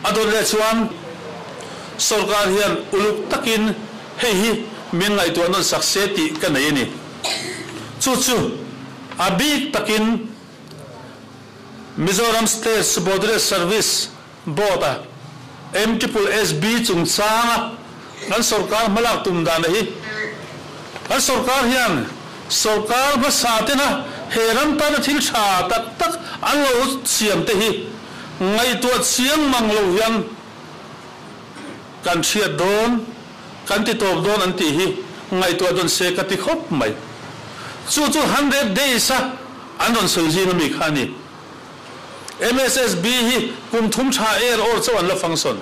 A dawt leh chuan sorkar hian uluk takin hei hi min ngaihtuah nawn sak se tih ka nei a ni. Chu chu a bik takin Mizoram State Subordinate Service Board-a MSSB chungchanga kan sorkar hmalak tum dana hi kan sorkar hian sorkar hmasa tena he ram tana thil tha tak tak an lo siam te hi ngaihtuah chiang mang lo hian kan thiat dawn kan ti tawp dawn an tih hi ngaihtuah dawn se ka ti khawp mai. Chu chu 100 days a an rawn sawi zing ami kha ni. MSSB hi kum thum tha er or chaw an la function.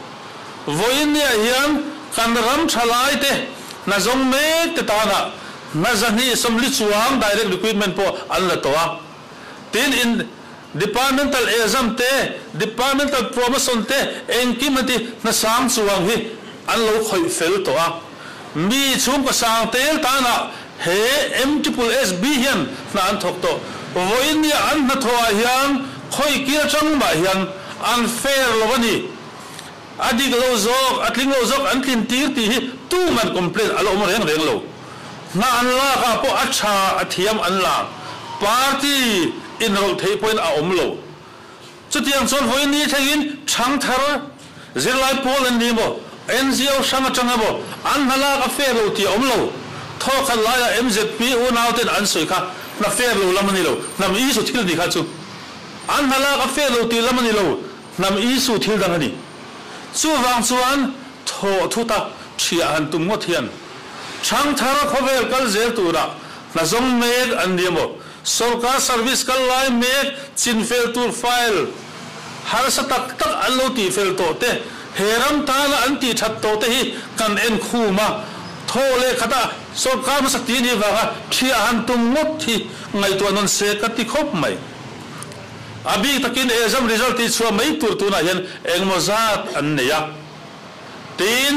Vawiin nia hian kan ram tha lai te na zawng mek te tana na zahnih sawmli chuang direct recruitment pawh an la tawh a. Tin in departmental exam te departmental promotion te engkim an ti na sang chuang hi an lo khawih fel tawh a. Mi chhung ka sang tel tana he MSSB hian na an thawk tawh. Vawiin nia an hna thawh ah hian khawi kil atang mah hian an fair lo ani. A dik lo zawk, a tling lo zawk an tlin tir tih hi tu man complain a lo awm reng reng lo. Na an lak ah pawh a tha a thiam an la. Party in rawlh theih pawhin a awm lo. Chutiang chuan vawiin ni thlengin thang thar zirlai pawl an ni maw, NGO hrang atang emaw an hna lak a fair lo tih a awm lo. Thawk khat laiah MZP unau ten an sawi kha hna fair lo lam a ni lo. Hnam issue thil ni kha chu an hna lak a fair lo tih lam a ni lo. Hnam issue thil dang a ni. Chuvang chuan thaw thuta thiah han tum ngawt hian thang thar khawvel kal zel turah hna zawng mek an ni emaw, sorkar service kal lai mek chinfel tur file harsa tak tak an lo tih fel tawh te, he ram tana an tih that tawh te hi kan en khum a. Thaw leh khata sorkar hmasa ti ni vanga thiah han tum ngawt hi ngaihtuah nawn se ka ti khawp mai. A bik takin exam result tih chhuah mai tur tunah hian engemaw zat an nei a. Tin,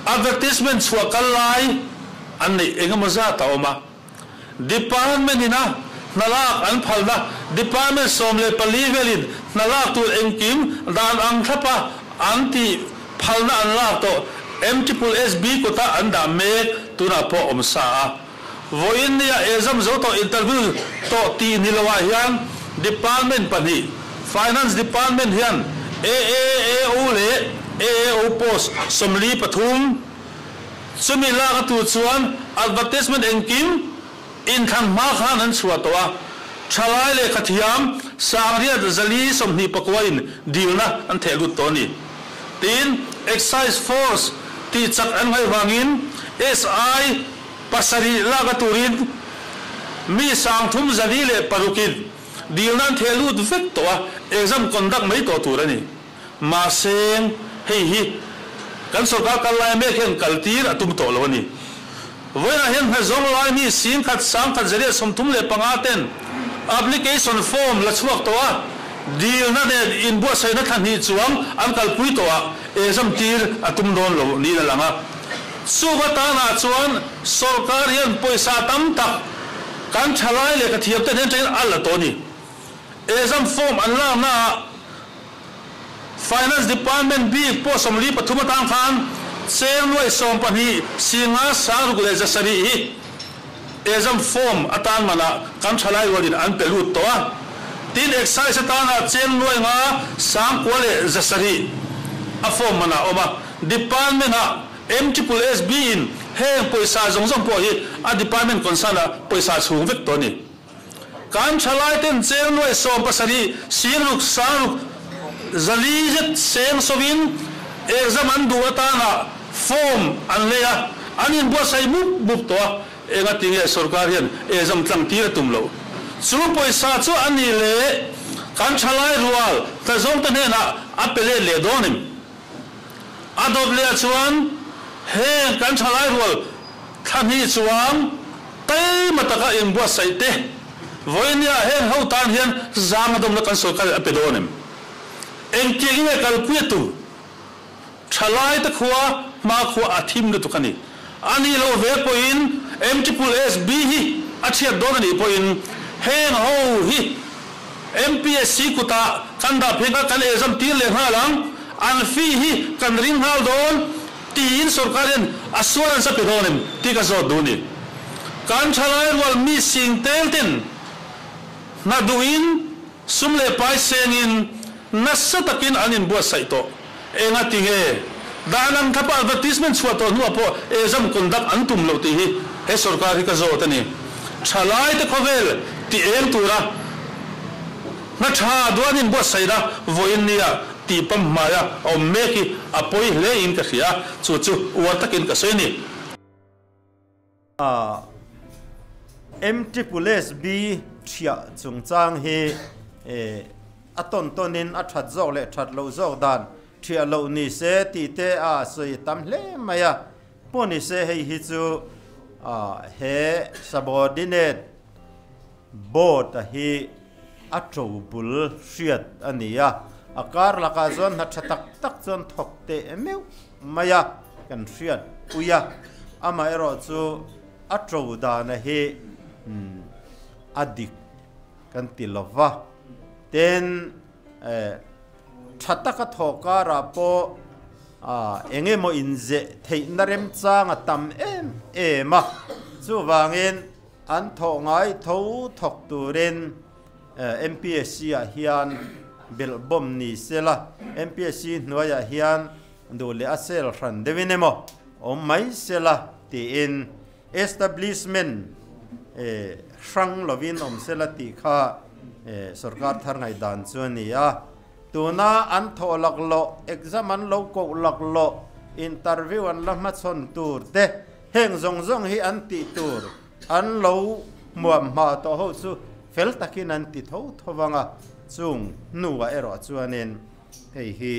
advertisement chhuah kal lai an neih engemaw zat a awm a. Department ina hna lak an phalna department 14 velin hna lak tur engkim dan ang thlapa an tih phalna an lak tawh MSSB kutah an dah mek tunah pawh awm sa a. Vawiin nia exam zo tawh interview tawh tih ni loah hian department pahnih Finance Department hian AAAO leh AAO post 43 chumi lak a tur chuan advertisement engkim inthlan hma khan an chhuah tawh a. Thalai leh khathiam sangriat zali 29 in dilna an theh lut tawh ni. Tin Excise Force tih chak an ngai wangin SI pasarih lak a turin mi sang thum zali leh parukin dilna an theh lut vek tawh a, exam conduct mai tawh tur ani. Ma seng hei hi kan sorkar kal lai mek hian kal tir a tum tawh lo ani. Vawiinah hian hna zawng lai mi sing khat sang khat zariat 35 ten application form la chhuak tawh a, dilna nen inbuatsaihna thla hnih chuang an kalpui tawh a, exam tir a tum dawn lo niin a lang a. Chuva tana chuan sorkar hian pawisa tam tak kan thalai leh ka thiam ten hian tangin a la tawh ni. Exam form an lak na Finance Department bik pawh 43 atang khan cheng nuai 12 singa sangruk leh zasarih hi exam form atan mana kan thalai rualin an pe lut tawh a. Tin excise atana cheng nuai nga sangkua leh zasarih a form mana awm a. Department a MSSB in heng pawisa zawng zawng pawh hi a department concern a pawisa chhung vek tawh ni. Kan thalai ten cheng nuai 17 singruk sangruk zali zet seng sawin exam an duh atana form an lei a, an inbuatsaih mup mup tawh a. Enga tinge sorkar hian exam tlang tir a tum lo. Chu pawisa chu ani le kan thalai rual hna zawng te hnenah a pe let leh dawnin. A dawt leh chuan heng kan thalai rual thla hnih chuang taima taka inbuatsaih te vawiin nia heng ho tan hian zang a dawmna kan sorkar a pe dawnin. Engtiang nge kalpui a tum thalai te khua hma khua a thim lutuk ani. Ani lo ve pawhin MSSB hi a thiat dawn ani pawhin heng ho hi MPSC kuta kan dah phei kha kan exam tir leh nghal ang, an fee hi kan ring nghal dawn tiin sorkar hian assurance a pe dawn em tih ka zawt duh a ni. Kan thalai rual mi sing tel ten hna duhin sum leh pai sengin nasa takin an inbuatsaih tawh. Enga tinge dan ang thlapa advertisement chhuah tawh hnuah pawh exam conduct an tum loh tih hi he sorkar hi ka zawt a ni. Thalaite khawvel ti eng tura hna tha duh an inbuatsaihna vawiin nia tih pamhmaia awm mek hi a pawi hle in ka hria, chu chu uar takin ka sawi a ni. M-triple-S-B ṭhiah chungchang hi a tawn tawnin a ṭhat zawk leh ṭhat loh zawk dan ṭhiah loh ni se tih te a sawi tam hle mai a. Pawh ni se hei hi chu he subordinate board a hi a ṭo bul hriat a ni a, a kar lakah chuan hna ṭha tak tak chuan thawk teh meuh mai a kan hriat pui a, amaherawhchu a ṭo dana hi a dik kan ti lo va, tin ṭha taka thawh karah pawh eng emaw inzeh theihna remchang a tam em em a, chuvangin an thawh ngai tho thawk turin MPSC ah hian belh bawm ni sela, MPSC hnuaiah hian duh leh a sel hran deuhin emaw awm mai sela tiin establishment hrang lovin awm sela tih kha sorkar thar ngaihdan chu a ni a. Tuna an thawh laklawh, exam an lo koh laklawh, interview an la hmachhawn tur te, heng zawng zawng hi an tih tur an lo hmuam hma tawh ho chu fel takin an ti tho tho vang a, chung hnuah erawh chuanin hei hi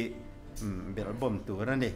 belhbawm tur a ni.